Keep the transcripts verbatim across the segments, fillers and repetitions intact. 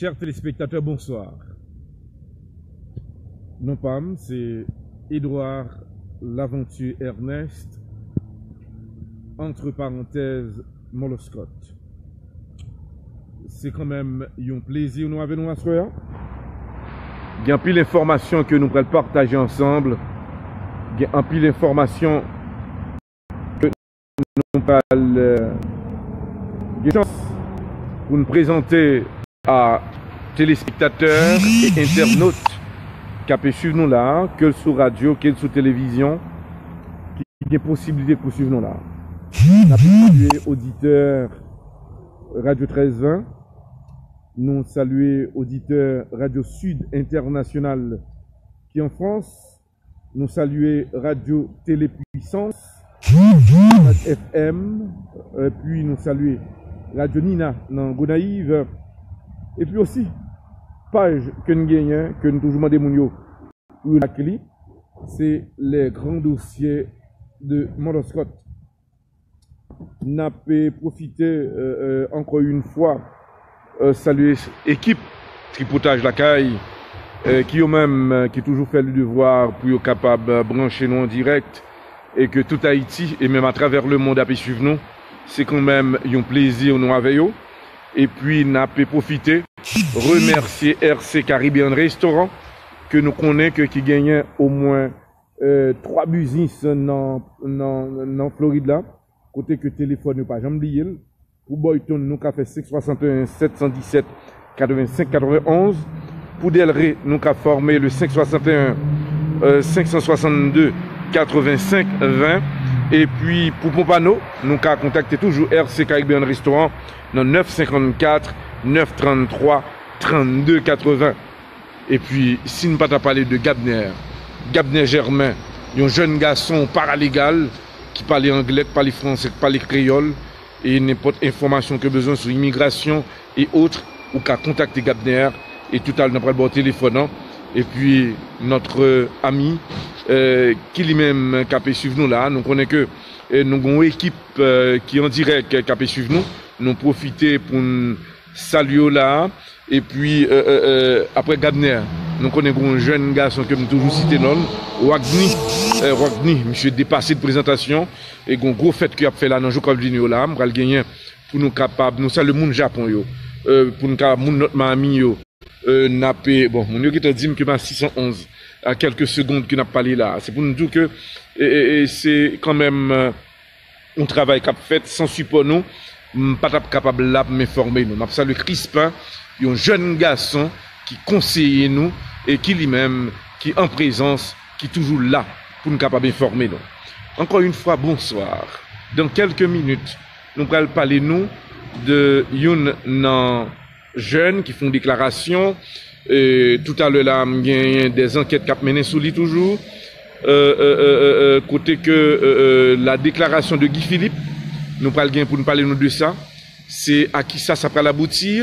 Chers téléspectateurs, bonsoir. Non pa m, se Edouard Laventure Ernest, entre parenthèses, Moloskot. Se kanmenm yon plezi nou avè nou aswè a. Gen anpil enfòmasyon ke nou pral pataje ansanm. Gen anpil enfòmasyon ke nou pral, euh, gen chans pou n prezante a telespektatè e entènot k ap swiv nou la, ke l sou radyo, ke l sou televizyon, ki gen posiblite pou swiv nou la. N ap salye oditè Radyo trèz ven, nou salye oditè Radyo Sid Entènasyonal ki an Frans, nou salye Radyo Tele Pwisans, Rad F M, epi nou salye Radyo Nina nan Gonayiv, epi osi paj ke n genyen, ke n toujou mande moun yo pou yo like li, se Les Grands Dossiers de Moloskot. N ap, eh, pwofite, eh, eh, ankò yon fwa, eh, salye ekip Tripotaj Lakay, eh, ki yo menm, eh, ki toujou fè le devwa pou yo kapab, eh, branche nou an dirèk, e ke tout Ayiti, e menm atravè lemonn ap swiv nou. Se kanmenm yon plezi nou avè yo. Epi n ap pwofite remèsye R C Caribbean Restaurant, ke nou konnen ke ki genyen omwen, eh, twa biznis nan, nan, nan Florid la, kote ke telefòn yo pa janm bliye l. Pou Boyton, nou ka fè senk swasanteyen sèt san disèt katrevensenk katrevenonz. Pou Delray, nou ka fòme le senk swasanteyen, euh, senk san swasannde katrevensenk ven. Epi pou Pompano, nou ka kontakte toujou R C Caribbean Restaurant nan nèf senkannkat nèf tranntwa trannde katreven. Epi, si n pa ta pale de Gabner, Gabner Germain, yon jèn gason paralegal ki pale anglè, ki pale fransè, ki pale kreyòl, e nenpòt enfòmasyon ke bezwen sou imigrasyon e otre, ou ka kontakte Gabner, e toutalè n ap pral ba w telefòn nan. Epi, notre ami, euh, ki li menm k ap swiv nou la, nou konnen ke, euh, nou gen yon ekip, euh, ki an dirèk k ap swiv nou, nou pwofite pou n salye yo la. Epi, euh, euh, euh, apre Gabner, nou konnen gen yon jèn gason ke m toujou site non l, Wagny. Euh, Wagny, misye depase de prezantasyon. E gen yon gwo fèt ke y ap fè la nan jou k ap vini yo la. M pral genyen pou nou kapab, nou salye moun Japon yo, euh, pou nou kapab, moun Nòt Miami yo. Euh, n ap, bon, moun yo gentan di m ke m a sis san onz, a kèlke segond ke n ap pale la. Se pou nou di w ke, e, e, e, se kanmenm, euh, yon travay k ap fèt san sipò nou, m pa t ap kapab la pou m enfòme nou. M ap salye Crispin, yon jèn gason ki konseye nou e ki li menm ki an prezans, ki toujou la pou n kapab enfòme nou. Encore une fois, bonsoir. Dans quelques minutes, nou pral pale nou de youn nan jèn ki fè yon deklarasyon. E, toutalè la, m genyen dè ankèt k ap mennen sou li toujou. Euh, euh, euh, euh, euh, kote ke, euh, euh, la déclaration de Guy Philippe, nou pral gen pou n pale nou de sa. Se a kisa sa pral abouti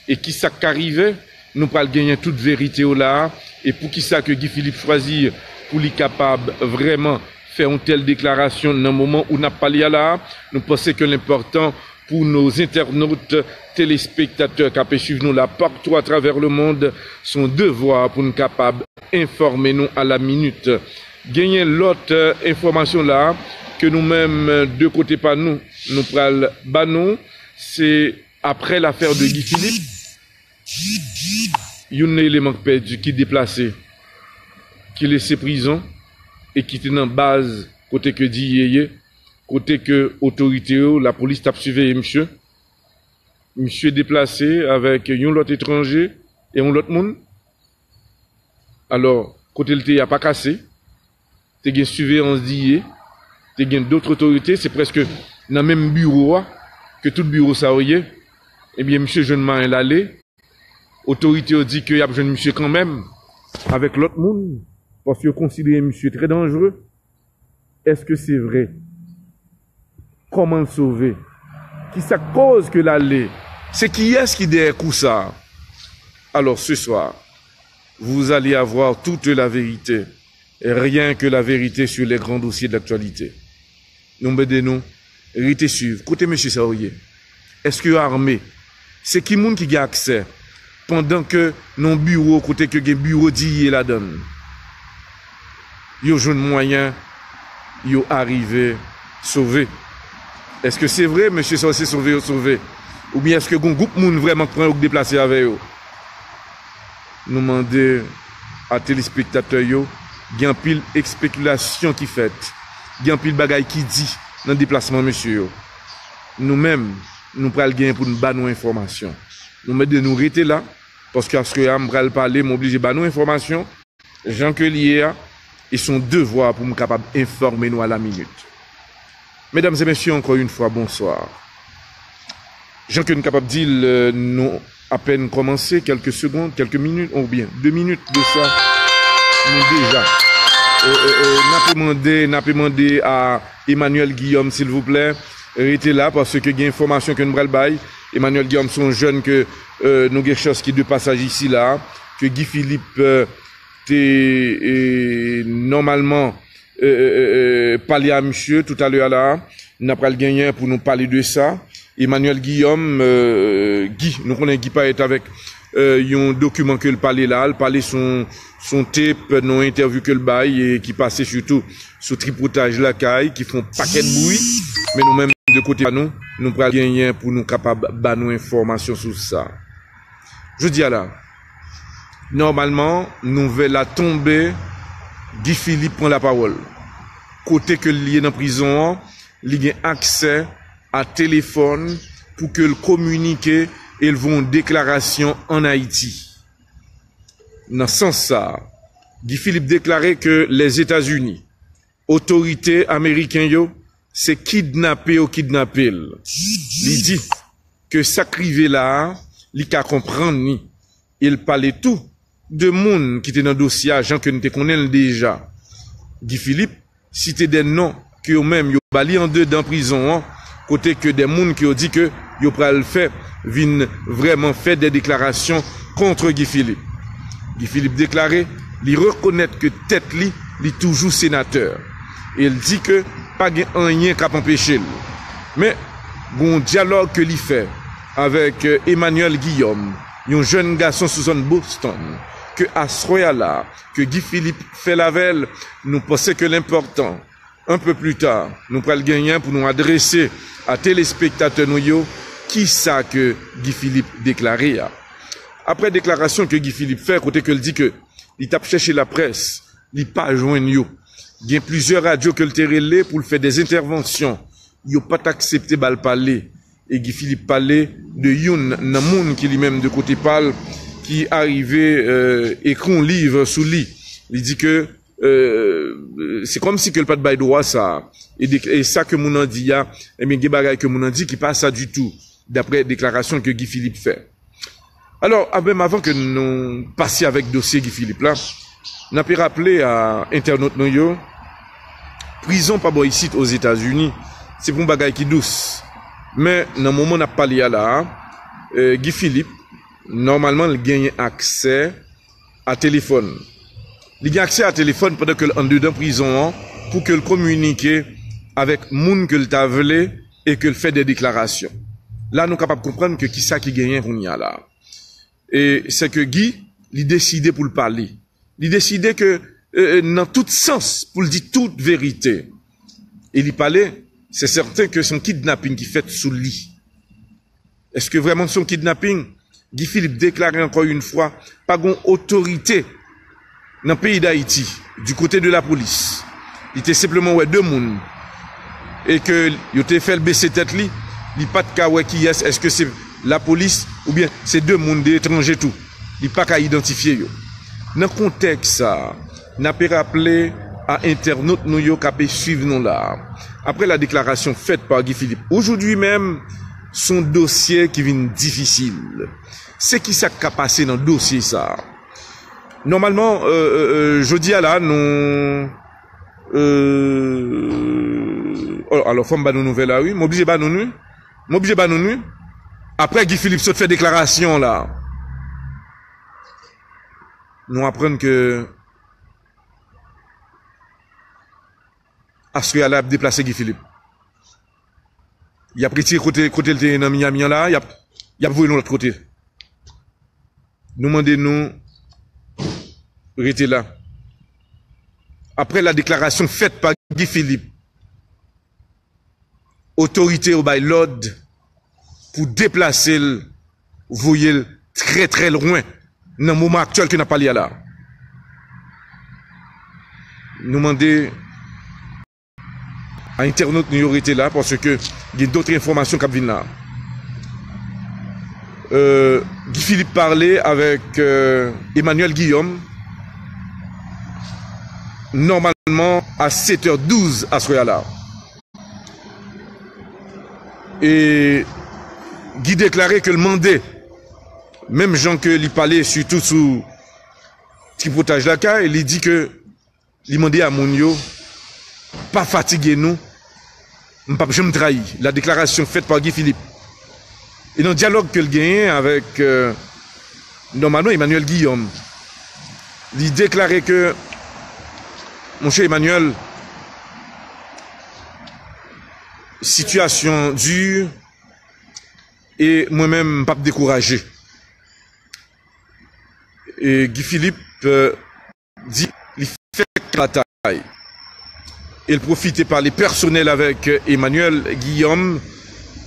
e kisa k ka rive. Nou pral genyen tout verite yo la. E poukisa ke Guy Philippe chwazi pou li kapab vrèman fè yon tèl deklarasyon nan moman ou n ap pale a la? Nou panse ke l enpòtan pour nos internautes, téléspectateurs k ap swiv nou la partou atravè lemonn, se yon devwa pou n kapab enfòme nou à la minute. Genyen lòt, euh, enfòmasyon la ke nou menm, euh, de kote pa nou, nou pral ba nou, se apre lafè de Guy Philippe, youn nan eleman k pèdi, ki deplase, ki lese prizon e ki te nan baz kote ke D E A ye, kote ke otorite yo, lapolis t ap siveye misye. Misye deplase avèk yon lòt etranje e yon lòt moun. Alò, kote l te ye a pa kase. Te gen siveyans D E A, te gen dòt otorite, se prèske nan menm biwo a ke tout biwo sa yo ye. Ebyen, misye jwenn mwayen l ale. Otorite yo di ke y ap jwenn misye kanmenm avèk lòt moun, paske yo konsidere misye trè danjere. Èske se vre? Kòman l sove? Kisa k koz ke l ale? Se kiyès ki dèyè kou sa a? Alors, ce soir, vous allez avoir toute la vérité, rien que la vérité sur les grands dossiers de l'actualité. Nou mande nou rete swiv. Kote mesye sa yo ye? Èske yo ame? Se ki moun ki gen aksè pandan ke nan yon biwo kote ke gen biwo D E A ladan l, yo jwenn mwayen, yo arive sove. Èske se vre, mesye sa yo se sove yo sove? Oubyen èske gen yon gwoup moun vrèman k pran yo, k deplase avè yo? Nou mande a telespektatè yo, gen anpil espekilasyon ki fèt, gen anpil bagay ki di nan deplasman mesye yo. Nou menm, nou pral genyen pou n ba nou enfòmasyon. Nou mande nou rete la, paske aswè a m pral pale, m oblije ba nou enfòmasyon jan ke l ye a, e se yon devwa pou m kapab enfòme nou à la minute. Mesdames et messieurs, encore une fois, bonsoir. Jan ke n kapab di l, nou apèn kòmanse, kèlke segond, kèlke minit, oubyen de minit de sa, nou deja. E, e, e, n ape mande, n ape mande a Emmanuel Guillaume, silvouplè, rete la, paske gen enfòmasyon ke n pral bay. Emmanuel Guillaume se yon jèn ke, e, nou gen chans ki de pasaj isi la, ke Guy Philippe, e, te, e, nòmalman, e, e, e, e, pale a misye toutalè a la. N a pral genyen pou nou pale de sa. Emmanuel Guillaume, e, Guy, nou konnen Guy parèt avèk, e, yon dokiman ke l pale la. L pale sou, sou tape, nan yon entèvyou ke l bay e ki pase sitou sou Tripotaj Lakay, ki fè yon pakèt bri. Men nou menm, de kote pa nou, nou pral genyen pou nou kapab ba nou enfòmasyon sou sa. Jodi a la, nòmalman, nouvèl la tonbe, Guy Philippe pran lapawòl. Kote ke l ye nan prizon an, li gen aksè a telefòn pou ke l kominike e l voye yon deklarasyon ann Ayiti. Nan sans sa a, Guy Philippe deklare ke Lèzetazini, otorite ameriken yo, se kidnape yo kidnape l. Li di ke sa k rive la a, li ka konprann li. E l pale tou de moun ki te nan dosye a, jan ke n te konnen l deja. Guy Philippe site de non ke yo menm yo ba li andedan prizon an, kote ke de moun ke yo di ke yo pral fè vin vrèman fè de deklarasyon kont Guy Philippe. Guy Philippe deklare li rekonèt ke tèt li, li toujou senatè. E l di ke pa gen anyen k ap anpeche l. Men, gen yon dyalòg ke li fè avèk, e, Emmanuel Guillaume, yon jèn gason sou zòn Boston, ke aswè a la, ke Guy Philippe fè l avè l, nou panse ke l enpòtan. Un peu plus tard, nou pral genyen pou nou adrese a telespektatè nou yo kisa ke Guy Philippe deklare a. Apre deklarasyon ke Guy Philippe fè, kote ke l di ke li t ap chèche laprès, li pa jwenn yo. Gen plizyè radyo ke l te rele pou l fè de entèvansyon. Yo pa t aksepte ba l pale. E Guy Philippe pale de youn nan moun ki li menm de kote pa l, ki arive, e, ekri yon liv sou li. Li di ke, e, se kòmsi ke l pa t bay dwa sa a. E de, e sa ke moun nan di a, ebyen, gen bagay ke moun nan di ki pa sa ditou, daprè deklarasyon ke Guy Philippe fè. Alò, a, menm avan ke nou pase avèk dosye Guy Philippe la, n ape raple a entènot nou yo, prizon pa bò isit Ozetazini, se pa yon bagay ki dous. Men, nan moman n ap pale a la a, e, Guy Philippe, nòmalman, l genyen aksè a telefòn. Li gen aksè a telefòn pandan ke l anndedan prizon an pou ke l kominike avèk moun ke l ta vle e ke l fè de deklarasyon. La, nou kapab konprann ke kisa ki genyen kounye a la. E se ke Guy, li deside pou l pale. Li deside ke, e, e, nan tout sans, pou l di tout verite. E li pale, se sèten ke se yon kidnaping ki fèt sou li. Èske vrèman se yon kidnaping? Guy Philippe deklare ankò yon fwa, pa gen otorite nan peyi Dayiti, di kote de lapolis. Li te senpleman wè de moun e ke yo te fè l bese tèt li, li pa t ka wè kiyès, èske se lapolis oubyen se de moun, de etranje tou. Li pa ka idantifye yo. Nan kontèks sa a, n ape raple a entènot nou yo k ape swiv nou la a, apre la déclaration faite par Guy Philippe, aujourd'hui même, se yon dosye ki vin difisil. Se kisa k ka pase nan dosye sa a? Nòmalman, e, e, e, jodi a la, nou, e, o, alò, fò m ba nou nouvèl la, wi. M oblije ba nou, wi. M oblije ba nou, wi. Apre Guy Philippe sot fè deklarasyon la, nou aprann ke aswè a la, y ap deplase Guy Philippe. Y ap retire kote, kote l te ye nan Miami an la, y ap, y ap voye l yon lòt kote. Nou mande nou rete la. Apre la deklarasyon fèt pa Guy Philippe, otorite yo bay lòd pou deplase l, voye l trè, trè lwen nan moman aktyèl ke n ap pale a la. Nou mande a entènot nou yo rete la, paske gen dòt enfòmasyon k ap vin la. Euh, Guy Philippe pale avèk, euh, Emmanuel Guillaume, nòmalman a sèt è douz aswè a la. E Guy deklare ke l mande, menm jan ke li pale sitou sou tripotaj lakay, li di ke li mande a moun yo, pa fatige nou, m p ap janm trayi. La deklarasyon fèt pa Guy Philippe. E nan dyalòg ke l genyen avèk, euh, nòmalman, Emmanuel Guillaume, li deklare ke, monchè Emmanuel, sitiyasyon di, e mwen menm, m p ap dekouraje. E Guy Philippe, euh, di li fèk batay. E l pwofite pale pèsonèl avèk Emmanuel Guillaume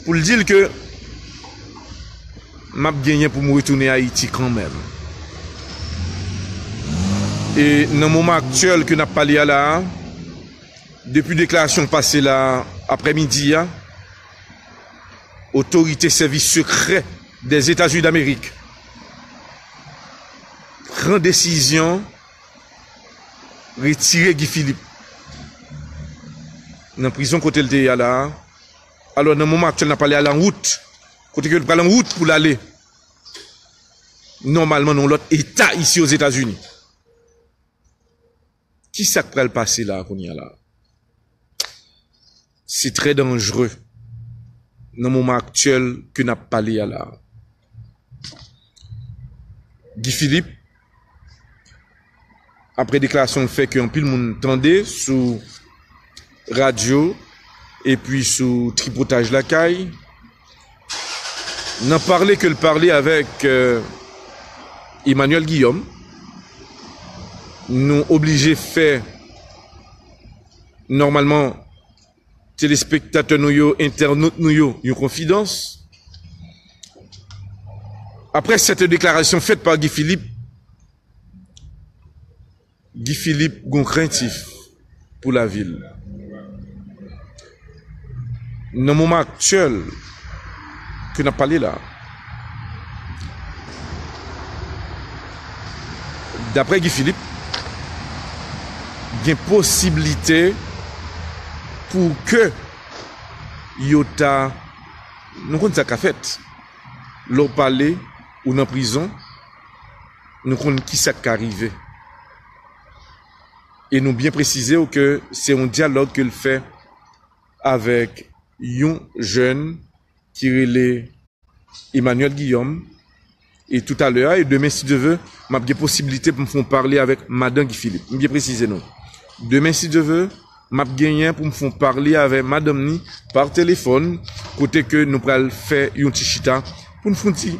pou l di l ke m ap genyen pou m retounen Ayiti kanmenm. E nan moman aktyèl ke n ap pale a la a, depi deklarasyon pase la aprèmidi a, otorite sèvis sekrè dèzetazini damerik pran desizyon retire Guy Philippe nan prizon kote l te ye a la a. Alò, nan moman aktyèl n ap pale a, l an wout, kote ke l pral an wout pou l ale nòmalman nan yon lòt eta isi Ozetazini. Kisa k pral pase la a kounye a la? Se trè danjre nan moman aktyèl ke n ap pale a la. Guy Philippe, apre deklarasyon l fè ke anpil moun tande sou radyo epi sou tripotaj lakay, nan pale ke l pale avèk, euh, Emmanuel Guillaume, nou oblije fè nòmalman telespektatè nou yo, entènot nou yo, yon konfidans. Apre sèt deklarasyon fèt pa Guy Philippe, Guy Philippe gon krentif pou lavi l. Nan moman aktyèl ke n ap pale la, daprè Guy Philippe, gen posiblite pou ke yo ta, nou konn sa ka fèt. Lè w pale, ou nan prizon, nou konn ki sa k ka rive. E nou byen presize w ke se yon dyalòg ke l fè avèk yon jèn ki rele Emmanuel Guillaume. E toutalè a, e demen, si Dye ve, m ap gen posiblite pou m fè yon pale avèk madan Guy Philippe. M byen presize nou. Demen, si Dye ve, m ap genyen pou m fè yon pale avèk madanm ni pa telefòn, kote ke nou pral fè yon ti chita pou n fè yon ti,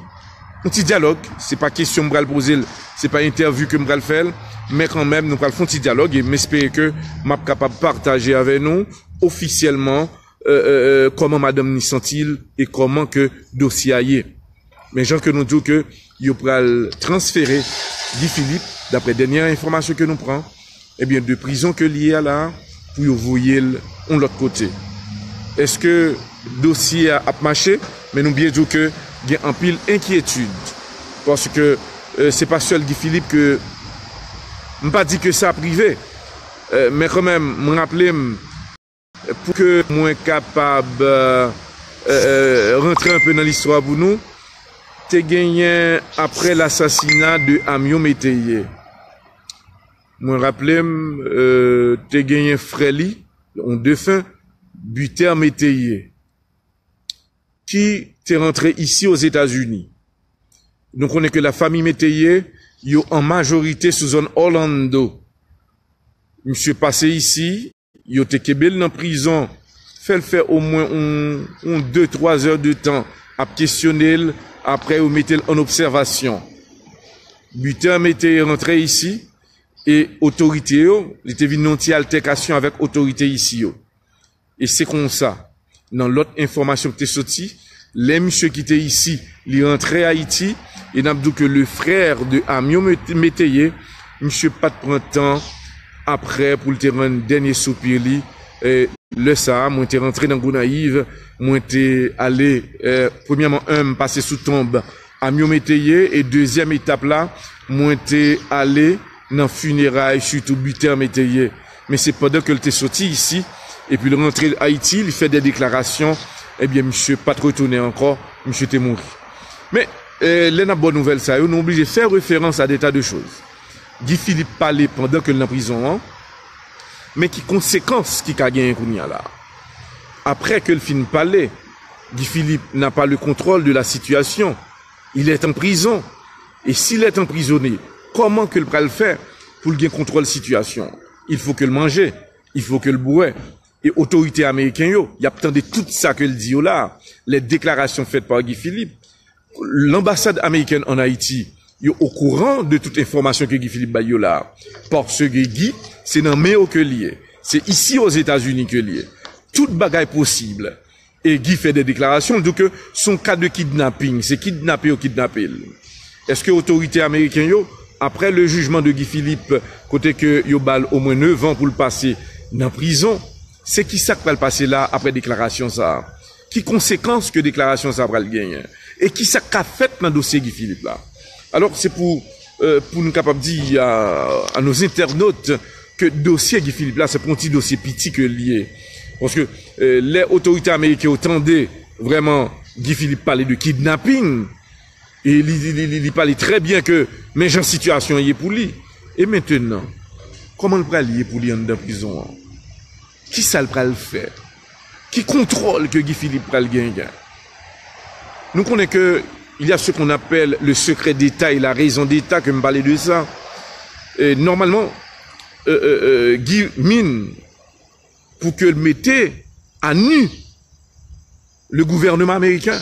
yon ti dyalòg. Se pa kesyon m pral poze l, se pa entèvyou ke m pral fè l, men kanmenm, nou pral fè yon ti dyalòg e m espere ke m ap kapab pataje avèk nou ofisyèlman, euh, euh, euh, kòman madanm ni santi l e kòman ke dosye a ye. Men jan ke nou di w ke yo pral transfere Guy Philippe, daprè dènyè enfòmasyon ke nou pran, ebyen, de prizon ke l ye a la, pou yo voye l yon lòt kote. Èske dosye a ap mache? Men nou byen di w ke gen anpil enkyetid, paske, euh, se pa sèl Guy Philippe ke, m pa di ke sa ap rive, euh, men kanmenm, m raple m, pou ke mwen kapab, euh, euh, euh, rantre anpe nan listwa pou nou, te genyen, apre lasasina de Amiot Métayer, mwen raple m, euh, te genyen frè li, yon defen, Buther Métayer, ki te rantre isi Ozetazini. Nou konnen ke lafanmi Métayer, yo an majorite sou zòn Orlando. Misye pase isi, yo te kenbe l nan prizon, fè l fè omwen yon, yon de, twa zè de tan ap kesyone l, apre yo mete l an obsèvasyon. Biten Meteye rantre isi, e otorite yo, li te vin nan yon ti altèkasyon avèk otorite isi yo. E se konsa, nan lòt enfòmasyon ki te soti, lè misye kite isi, li rantre Ayiti, e n ap di w ke le frère de Amio Met-, Meteye, misye pa t pran tan apre pou l te rann dènye soupi li. E lè sa a, mwen te rantre nan Gonayiv, mwen te ale, e, premyèman, en, m pase sou tonb Amio Meteye, e dezyèm etap la, mwen te ale nan fineray sitou Biten Meteye. Men se pandan ke l te soti isi, epi l rantre Ayiti, li fè de deklarasyon, ebyen, misye pa t retounen ankò, misye te mouri. Men, e, lè n ap ba w nouvèl sa yo, nou oblije fè referans a de ta de choz. Guy Philippe pale pandan ke l nan prizon an, men ki konsekans ki ka genyen kounye a la? Après que l fin pale, Guy Philippe n'a pas le contrôle de la situation. Il est en prison. Et s'il est emprisonné, kòman ke l pral fè pou l gen kontwòl sitiyasyon? Il faut que l manje, il faut que l bwè. E otorite ameriken yo, y ap tande tout sa ke l di yo la. Les déclarations faites par Guy Philippe, l'ambassade américaine en Haïti, yo okouran de tout enfòmasyon ke Guy Philippe bay yo la. Paske Guy, se nan men yo ke l ye. Se isi Ozetazini ke l ye. Tout bagay posib. E Guy fè de deklarasyon, l di ke se yon ka de kidnaping, se kidnape yo kidnape l. Èske otorite ameriken yo, après le jugement de Guy Philippe, kote ke yo ba l omwen nevan pou l pase nan prizon, se ki sa k pral pase la apre deklarasyon sa a? Ki konsekans ke deklarasyon sa a pral genyen? E ki sa k ka fèt nan dosye Guy Philippe la? Alò, se pou, euh, pou nou kapab di a, a nos internautes ke dosye Guy Philippe la, se pa yon ti dosye piti ke l ye. Paske, euh, lè otorite ameriken yo tande vrèman Guy Philippe pale de kidnaping, e li, li, li, li, li pale trè byen ke men jan sitiyasyon an ye pou li. E mentenan, kòman l pral ye pou li anndan prizon an? Ki sa l pral fè? Ki kontwòl ke Guy Philippe pral genyen? Nou konnen ke il y a ce qu'on appelle le secret d'État et la raison d'État, ke m pale de sa. E, nòmalman, euh, euh, euh, Guy min pou ke l mete à nu le gouvernement américain.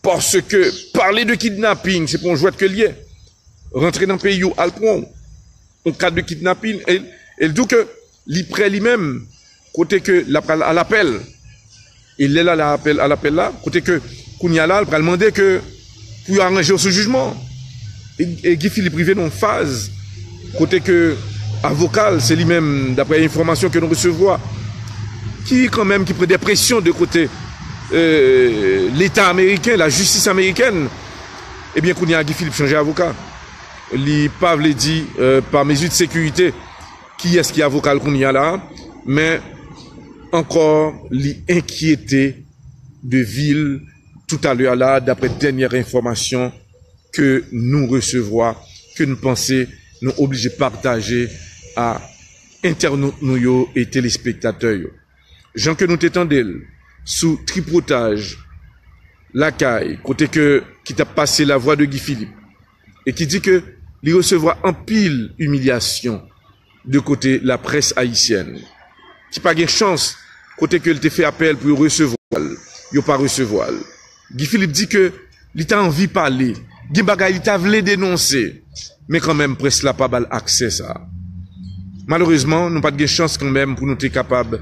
Paske pale de kidnaping, se pa yon jwèt ke l ye. Rantre nan peyi w, al pran w. Yon ka de kidnaping, e, e l di w ke li prè li menm, kote ke l ap al alapèl. E lè l al alapèl, alapèl la, kote ke kounye a la, l pral mande ke pou yo aranje yo sou jijman. E, e Guy Philippe rive nan yon faz kote ke avoka l, se li menm, daprè enfòmasyon ke nou resevwa, ki kanmenm ki pran de presyon de kote, euh, Leta ameriken, la jistis amerikèn, ebyen, kounye a Guy Philippe chanje avoka. Li pa vle di, euh, pa mezi de sekirite, kiyès ki avoka l kounye a la, men ankò, li enkyete de vi l toutalè a la, daprè dènyè enfòmasyon ke nou resevwa, ke n panse nou oblije pataje a entènot nou yo e telespektatè yo. Jan ke nou te tande l sou tripotaj lakay, kote ke, ki t ap pase la voix de Guy Philippe, e ki di ke li resevwa anpil imilyasyon de kote laprès ayisyèn, ki pa gen chans, kote ke l te fè apèl pou yo resevwa l, yo pa resevwa l. Guy Philippe di ke li ta anvi pale, gen bagay li ta vle denonse, men kanmenm près la pa ba l aksè sa a. Malerezman, nou pa t gen chans kanmenm pou nou te kapab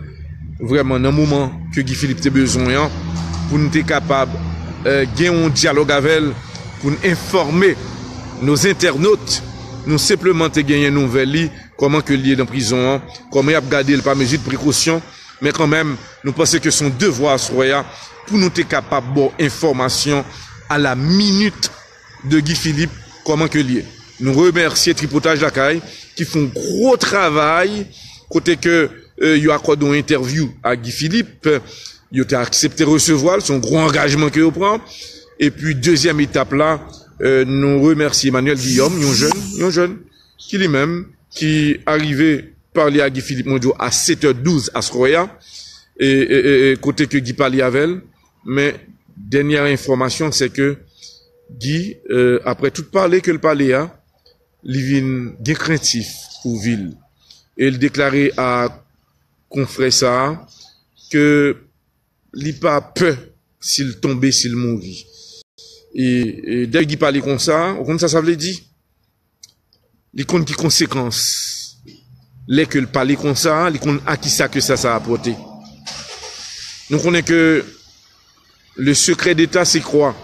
vrèman nan moman ke Guy Philippe te bezwen an, pou nou te kapab, euh, gen yon dyalòg avè l, pou n enfòme nos internautes. Nou senpleman te genyen nouvèl li, kòman ke l ye nan prizon an, kòman y ap gade l pa mezi de prekosyon, men kanmenm, nou panse ke se yon devwa aswè a pou nou te kapab ba w enfòmasyon à la minute de Guy Philippe, kòman ke l ye. Nou remèsye Tripotaj Lakay ki fè yon gwo travay kote ke, euh, yo akòde yon entèvyou a Guy Philippe, yo te aksepte resevwa l, se yon gwo angajman ke yo pran. Epi dezyèm etap la, euh, nou remèsye Emmanuel Guillaume, yon jèn, yon jèn ki li menm, ki arive pale a Guy Philippe, mwen di w, a sèt è douz aswè a, e, e, e, e kote ke Guy pale avè l, men dènyè enfòmasyon, se ke Guy, euh, aprè tout pale ke l pale a, li vin gen krentif pou vi l. E l deklare a konfrè sa a ke li pa pè si l tonbe, si l mouri. E, e dè Guy pale konsa, ou konn sa sa vle di? Li konn ki konsekans. Lè ke l pale konsa, li konn a ki sa ke sa, sa apòte. Nou konnen ke le secret d'État, c'est quoi?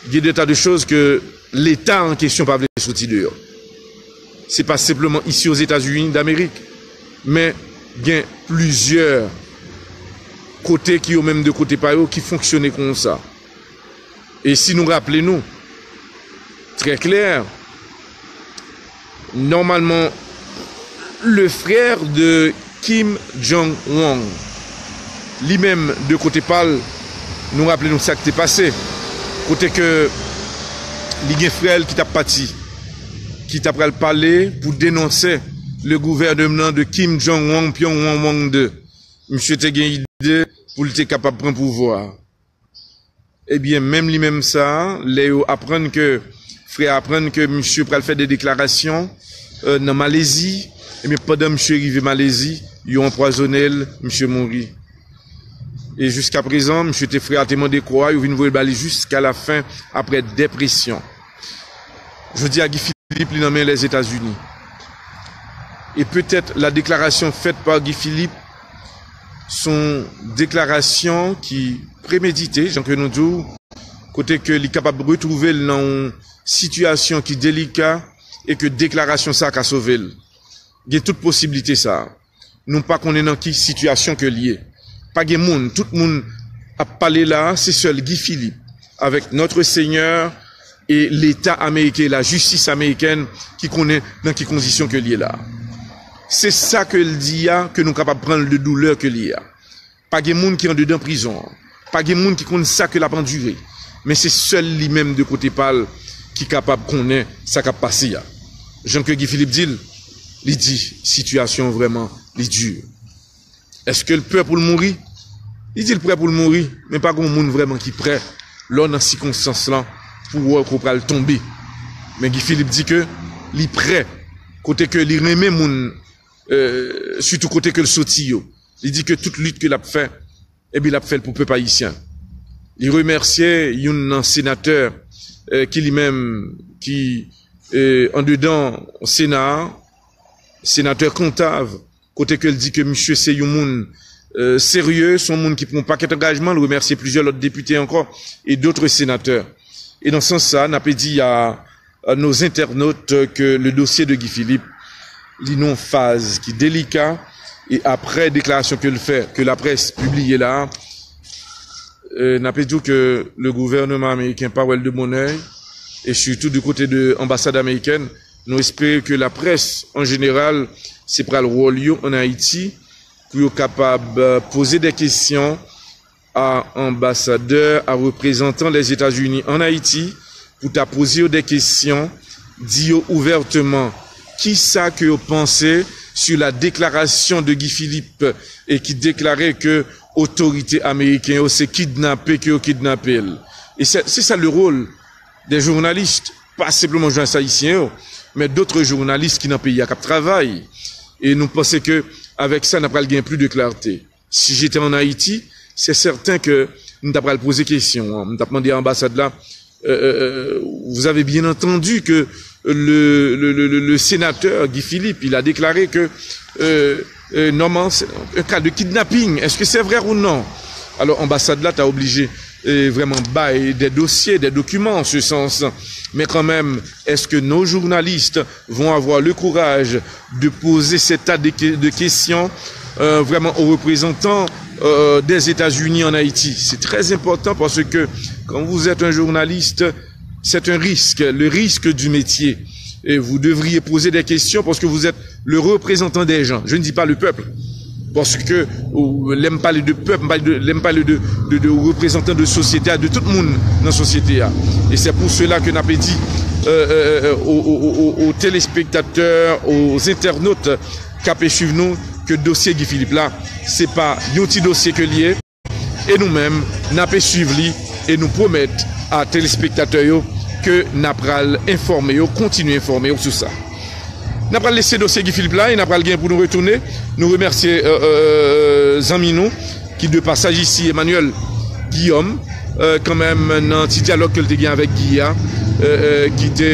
Il y a des tas de choses que l'État en question pa vle soti deyò. Se pa senpleman isi Ozetazini Damerik, men gen plizyè kote ki yo menm de kote pa yo ki fonksyone konsa. E si nou raple nou, trè klè, nòmalman, le frè de Kim Jong-won, li menm, de kote pa l, nou raple nou sa k te pase, kote ke li gen frè l ki t ap pati, ki t ap pral pale pou denonse le gouvènman de Kim Jong-won, Pyongyang Wang de. Misye te gen ide pou l te kapab pran pouvwa. Ebyen, menm li menm sa, lè yo aprann ke, frè a aprann ke misye pral fè de deklarasyon, euh, nan Malezi, ebyen, pandan misye rive Malezi, yo anpwazonnen l, misye mouri. E jiska prezan, misye te, frè a te mande kò a, yo vin voye l ba li jiska la fen, apre de presyon. Jodi a, Guy Philippe, li nan men Lèzetazini. E petèt la deklarasyon fèt pa Guy Philippe, se yon deklarasyon ki premedite, jan ke nou di w, kote ke li kapab retwouve l nan yon sitiyasyon ki delika e ke deklarasyon sa a ka sove l. Gen tout posiblite sa a. Nou pa konnen nan ki sitiyasyon ke l ye. Pa gen moun, tout moun ap pale la a, se sèl Guy Philippe, avec notre Seigneur et l'État américain, la justice américaine, ki konnen nan ki kondisyon ke l ye la a. Se sa ke l di a, ke nou kapab pran l de doulè ke l ye a. Pa gen moun ki andedan prizon an. Pa gen moun ki konn sa ke l ap andire. Men se sèl li menm de kote pa l ki kapab konnen sa k ap pase a. Jan ke Guy Philippe di l, li di, sitiyasyon an vrèman, li di. Èske l pè pou l mouri? Li di l prè pou l mouri, men pa gen moun vrèman ki prè lè w nan sikonstans lan pou w wè ke w pral tonbe. Men Guy Philippe di ke li prè, kote ke li renmen moun, euh, sitou kote ke l soti yo. Li di ke tout lit ke l ap fè, ebyen, l ap fè l pou pèp ayisyen. Li remèsye youn nan senatè, euh, ki li menm, ki, euh, andedan Sena a, senatè Cantave, kote ke l di ke misye se yon moun, euh, serye, se yon moun ki pran yon pakèt angajman, l remèsye plizyè lòt depite ankò, e dòt senatè. E nan sans sa, n ape di a à nos internautes que le dossier de Guy Philippe, li nan yon faz ki delika, e aprè deklarasyon ke l fè, ke laprès pibliye la, euh, n ape di w ke le gouvènman ameriken pa wè l de bon èy, e sitou du kote de anbasad amerikèn, nou espere ke laprès, an jeneral, se pral wòl yo ann Ayiti, pou yo kapab, euh, poze de kesyon a anbasadè, a reprezantan Lèzetazini ann Ayiti, pou ta poze yo de kesyon, di yo ouvèteman kisa ke yo panse sur la déclaration de Guy Philippe, e ki deklare ke otorite ameriken yo se kidnape ke yo kidnape l. E se, se sa le rôle des journalistes, pa senpleman jounalis ayisyen yo, men dòt jounalis ki nan peyi a k ap travay. E nou panse ke avèk sa, n ap pral gen plis de klarte. Si j'étais en Haïti, c'est certain que m ta pral poze kesyon an. M t ap mande a anbasad la, euh, euh, euh, vous avez bien entendu que le, le, le, le, le sénateur Guy Philippe, il a déclaré que, euh, euh, normalement, c'est un cas de kidnapping. Est-ce que c'est vrai ou non? Alò, anbasad la ta oblije, euh, vrèman bay des dossiers, des documents en ce sens. Mais quand même, est-ce que nos journalistes vont avoir le courage de poser ces tas de, que- de questions, euh, vraiment aux représentants, euh, des États-Unis en Haïti? C'est très important parce que quand vous êtes un journaliste, c'est un risque, le risque du métier. Et vous devriez poser des questions parce que vous êtes le représentant des gens. Je ne dis pas le peuple. Paske, ou, lè m pale de pèp, m pale de, lè m pale de, de, de reprezantan de sosyete a, de tout moun nan sosyete a. E se pou sela ke n ape di, euh, euh, euh, aux, aux, aux, aux téléspectateurs, aux internautes k ape swiv nou, ke dosye Guy Philippe la, se pa yon ti dosye ke l ye. E nou menm, n ape swiv li e nou pwomèt a telespektatè yo ke n a pral enfòme yo, kontinye enfòme yo sou sa. N a pral lese dosye Guy Philippe la e n a pral gen pou nou retounen. Nou remèsye, euh, euh, zanmi nou ki de pasaj isi, Emmanuel Guillaume, kanmenm nan ti dyalòg ke l te gen avèk Guy a, ki te,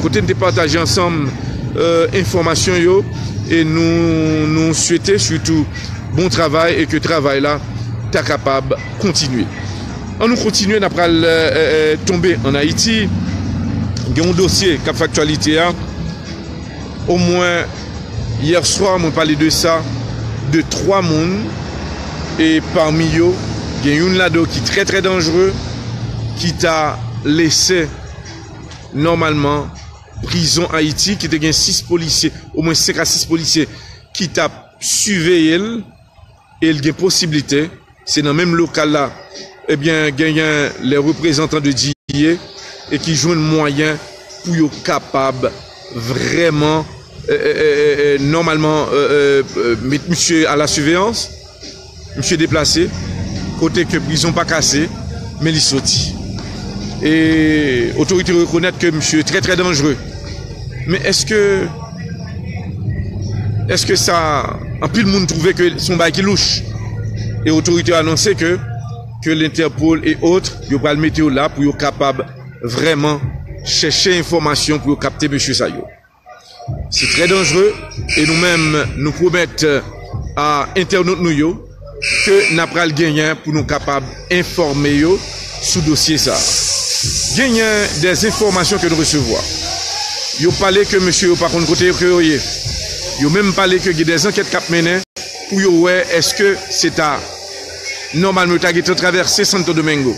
kote n te pataje ansanm enfòmasyon yo, e nou, nou swete sitou bon travay e ke travay la ta kapab kontinye. An nou kontinye, n ap pral tonbe ann Ayiti. Gen yon dosye k ap fè aktyalite a. Omwen yè swa, mwen pale de sa, de twa moun, e pami yo, gen youn ladan yo ki trè, trè danjere, ki ta lese nòmalman prizon Ayiti, ki te gen sis polisye, omwen senk a sis polisye ki t ap siveye l, e l gen posiblite, se nan menm lokal la, ebyen, genyen lè reprezantan de Diye e ki jwenn mwayen pou yo kapab vrèman, nòmalman, met misye a la siveyans, misye deplase, kote ke prizon pa kase, men li soti. E otorite yo rekonèt ke misye trè, trè danjere. Men èske, èske sa, anpil moun twouve ke se yon bagay ki louch. E otorite yo anonse ke, ke Lentèpòl e ot, yo pral mete yo la pou yo kapab vrèman chèche enfòmasyon pou yo kapte mesye sa yo. Se trè danjere, e nou menm, nou pwomèt a entènot nou yo ke n ap pral genyen pou nou kapab enfòme yo sou dosye sa a. Genyen dè enfòmasyon ke nou resevwa. Yo pale ke mesye yo pa konn kote yo ke yo ye. Yo menm pale ke gen dè ankèt k ap mennen pou yo wè èske se ta nòmalman yo ta gentan travèse Santo Domingo.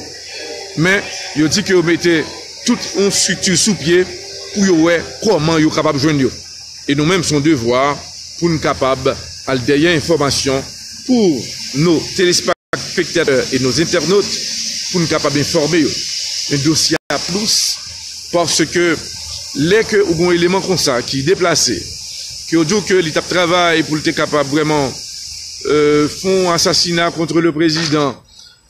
Men, yo di ke yo mete tout yon estrikti sou pye pou yo wè kòman yo kapab jwenn yo. E nou menm, se yon devwa pou n kapab al dèyè enfòmasyon pou nos téléspectateurs et nos internautes, pou n kapab enfòme yo. Men dosye a pa dous, paske lè ke ou gen yon eleman konsa ki deplase, ke yo di w ke li t ap travay pou l te kapab vrèman, euh, fè yon asasina kont le prezidan,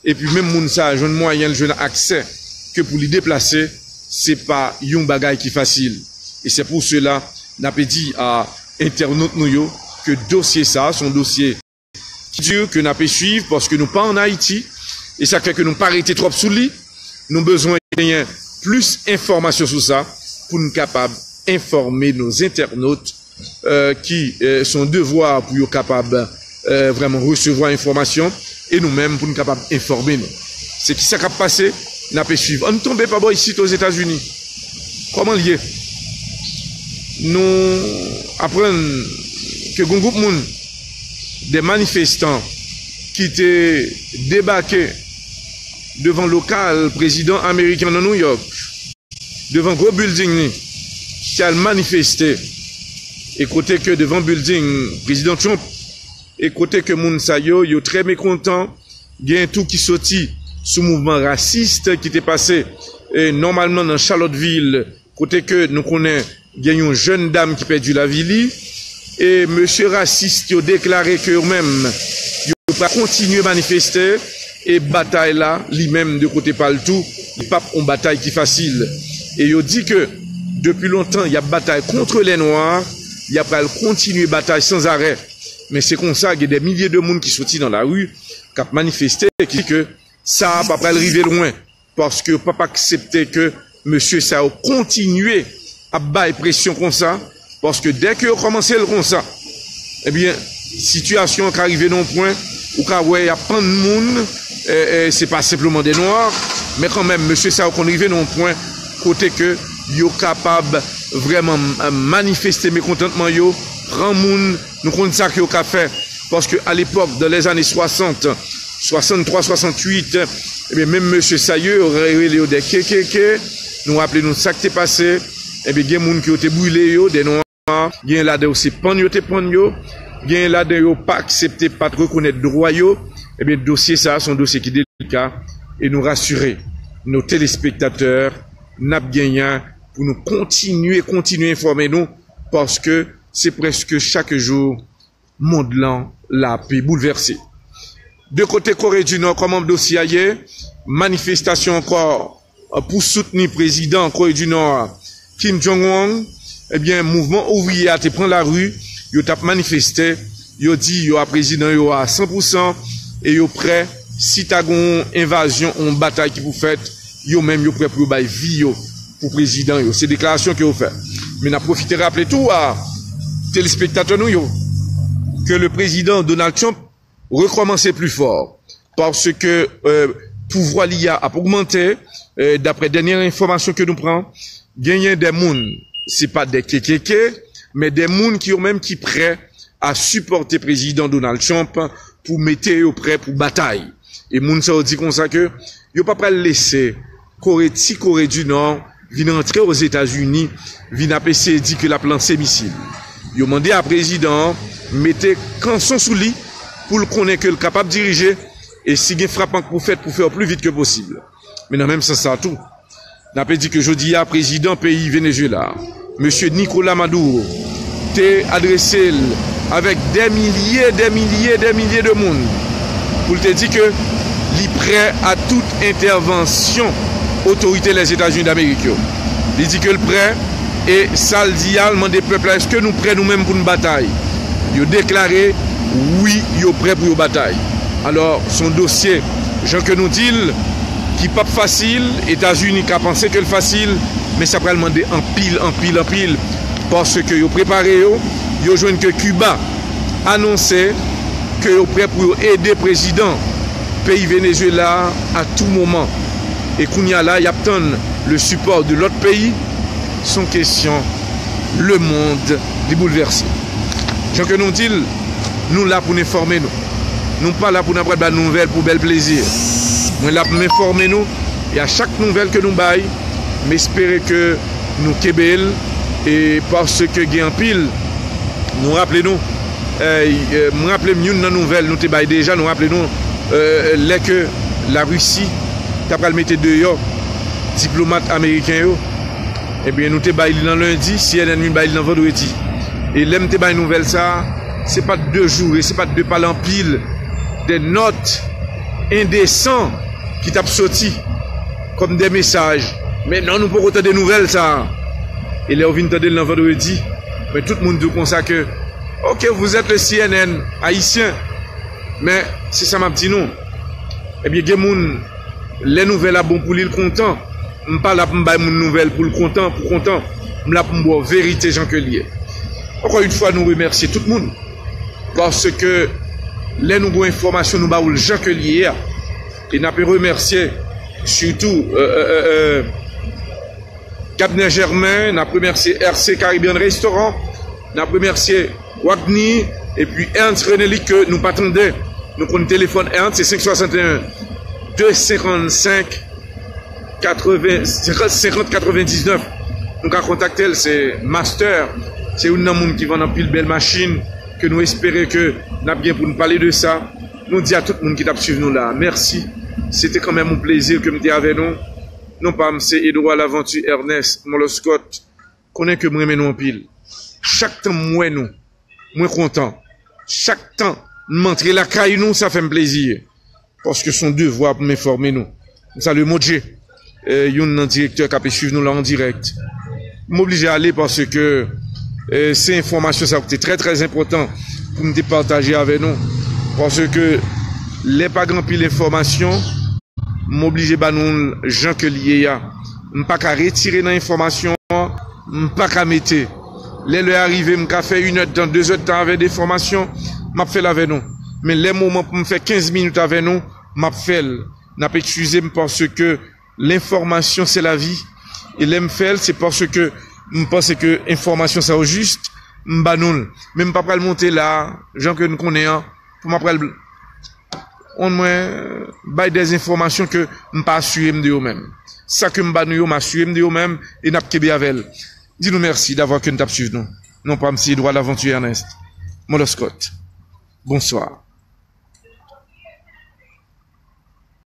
epi menm moun sa a jwenn mwayen l jwenn aksè ke pou li deplase, se pa yon bagay ki fasil. E se pou sela, n ape di a entènot nou yo ke dosye sa a, se yon dosye ki di ke n ape swiv, paske nou pa ann Ayiti, e sa k fè ke nou pa rete twòp sou li. Nou bezwen genyen plis enfòmasyon sou sa pou n kapab enfòme nos internautes, euh, ki, euh, se yon devwa pou yo kapab, euh, vrèman resevwa enfòmasyon, e nou menm pou n kapab enfòme nou. Se ki sa k ap pase, n ape swiv. Ann tonbe pa bò isit Ozetazini. Kòman l ye? Nou aprann ke gen yon gwoup moun, de manifestan ki te debake devan lokal prezidan ameriken nan New York, devan gwo bilding li, ki al manifeste, e kote ke devan bilding prezidan Trump, e kote ke moun sa yo, yo trè mekontan, gen tou ki soti sou mouvman rasis ki te pase, e, nòmalman nan Charlottesville, kote ke nou konnen gen yon jèn dam ki pèdi lavi li, e mesye rasis yo deklare ke yo menm, yo pral kontinye manifeste, e batay la, li menm de kote pa l tou, li p ap yon batay ki fasil. E yo di ke depi lontan, y ap batay kont lè nwa, y ap pral kontinye batay sanzarè. Men se konsa, gen dè milye de moun ki soti nan lari, k ap manifeste, e ki di ke sa a pa pral rive lwen. Paske yo p ap aksepte ke mesye sa yo kontinye ap bay presyon konsa, paske dè ke yo kòmanse l konsa, ebyen, sitiyasyon an ka rive nan yon pwen, ou ka wè y ap pann moun, e, e, se pa senpleman de nwa, men kanmenm, mesye sa yo konn rive nan yon pwen kote ke yo kapab vrèman, e, manifeste mekontantman yo, pran moun, nou konn sa ke yo ka fè, paske alepòk, dans les années soixante, swasanntwa, swasanntuit, ebyen, menm mesye sa yo, yo rele yo de K K K, nou raple nou sa k te pase, ebyen, gen moun ke yo te brile yo, de nwa, gen ladan yo se pann yo te pann yo, gen ladan yo pa aksepte, pa t rekonèt dwa yo, ebyen, dosye sa a, se yon dosye ki delika, e nou rasire nos téléspectateurs, n ap genyen pou nou kontinye, kontinye enfòme nou, paske se prèske chak jou, mond lan la pi boulvèse. De kote Kore di Nò, kòman dosye a ye? Manifestasyon ankò, euh, pou soutni prezidan Kore di Nò a, Kim Jong-un. Ebyen, mouvman ouvriye a te pran lari, yo t ap manifeste, yo di yo a prezidan yo a san pou san, e yo prè si ta gen yon envazyon, yon batay ki pou fèt, yo menm yo prè pou yo bay vi yo pou prezidan yo. Se deklarasyon ke yo fè. Men n ap pwofite raple tou a telespektatè nou yo ke le président Donald Trump rekòmanse pli fò paske euh, pouvwa li a ap ogmante. Euh, daprè dènye enfòmasyon ke nou pran, genyen de moun, se pa de K K K, men de moun ki yo menm ki prè a sipòte prezidan Donald Trump pou mete yo prè pou batay. E moun sa yo di konsa ke yo pa pral lese Kore, ti Kore di Nò vin antre Ozetazini, vin ap eseye di ke l ap lanse misil. Yo mande a prezidan an mete kanson sou li pou l konnen ke l kapab dirije, e si gen frapan k pou fèt, pou fè yo pli vit ke posib. Men nan menm sans sa tou, n ape di ke jodi a prezidan peyi Venezuela, mesye Nicolas Maduro, te adrese l avèk dè milye, dè milye, dè milye de moun pou l te di ke li prè a tout entèvansyon otorite Lèzetazini Damerik yo. Li di ke l prè, e sa l di a, l mande pèp la, èske nou prè nou menm pou n batay? Yo deklare wi, yo prè pou yo batay. Alò, se yon dosye, jan ke nou di l, ki p ap fasil. Etazini ka panse ke l fasil, men sa pral mande anpil, anpil, anpil, paske yo prepare yo, yo jwenn ke Kiba anonse ke yo prè pou yo ede prezidan peyi Venezuela a tou moman. E kounye a la, y ap tann le sipò de lòt peyi. Se yon kesyon, lemond li boulvèse. Jan ke nou di l, nou la pou n enfòme nou. Nou pa la pou n ap pral ba nouvèl pou bèl plezi. Mwen la pou m enfòme nou, e a chak nouvèl ke nou bay, m espere ke nou kenbe l, e paske gen anpil, nou raple nou, eh, eh, m raple m youn nan nouvèl nou te bay deja, nou raple nou, eh, lè ke Larisi ta pral mete deyò diplomat ameriken yo, ebyen, nou te bay li nan lendi, C N N vin bay li nan vandredi. E lè m te bay nouvèl sa a, se pa t de joure, se pa t de pale anpil, de nòt endesan ki t ap soti kòm de mesaj. Men non, nou poko tande nouvèl sa a. E lè w vin tande l nan vandredi, men tout moun di w konsa ke, ok, vous êtes le C N N ayisyen. Men se sa m ap di nou. Ebyen, gen moun, lè nouvèl la bon pou li, l kontan. M pa la pou m bay moun nouvèl pou l kontan, pou kontan. M la pou m ba w verite jan ke l ye. Ankò yon fwa, nou remèsye tout moun. Paske lè nou gen enfòmasyon, nou ba w l jan ke l ye a. E n ape remèsye sitou, euh, euh, euh, euh, Gabner Germain, n ap remèsye R C Caribbean Restaurant, n ap remèsye Wagny, epi Ernst René Luc ke nou pa tande. Nou konn telefòn Ernst, se senk swasanteyen, de senkannsenk, katreven, senkant, senkant katrevendiznèf. Nou ka kontakte l, se master, se youn nan moun ki vann anpil bèl machin, ke nou espere ke n ap gen pou n pale de sa. Nou di a tout moun ki t ap swiv nou la, mèsi. Se te kanmenm yon plezi ke m te avè nou. Non pa m, se Edouard Laventure Ernest Moloscot. Konnen ke m renmen nou anpil. Chak tan m wè nou, mwen kontan. Chak tan m antre lakay nou, sa fè m plezi. Paske se yon devwa pou m enfòme nou. M salye Modje, eh, youn nan direktè k ape swiv nou la an dirèk. M oblije ale paske, eh, se enfòmasyon sa yo ki te trè, trè enpòtan pou m te pataje avè nou. Paske lè pa gen anpil enfòmasyon, m oblije ba nou l jan ke l ye a. M pa ka retire nan enfòmasyon an, m pa ka mete. Lè lè a rive, m ka fè inèdtan, dezèdtan avè de enfòmasyon, m ap fè l avè nou. Men lè moman pou m fè kenz minit avè nou, m ap fè l. N ap eskize m paske lenfòmasyon se lavi. E lè m fè l, se paske m panse ke enfòmasyon sa yo jis, m ba nou l. Men m pa pral monte la, jan ke n konnen an, pou m ap pral on mwen bay dèzenfòmasyon ke m pa asire m de yo menm. Sa ke m ba nou yo, m asire m de yo menm, e n ap kenbe avè l. Di nou mèsi davwa ke n t ap swiv nou. Non pa m se Edouard Laventure Ernest. Moloscot. Bonswa.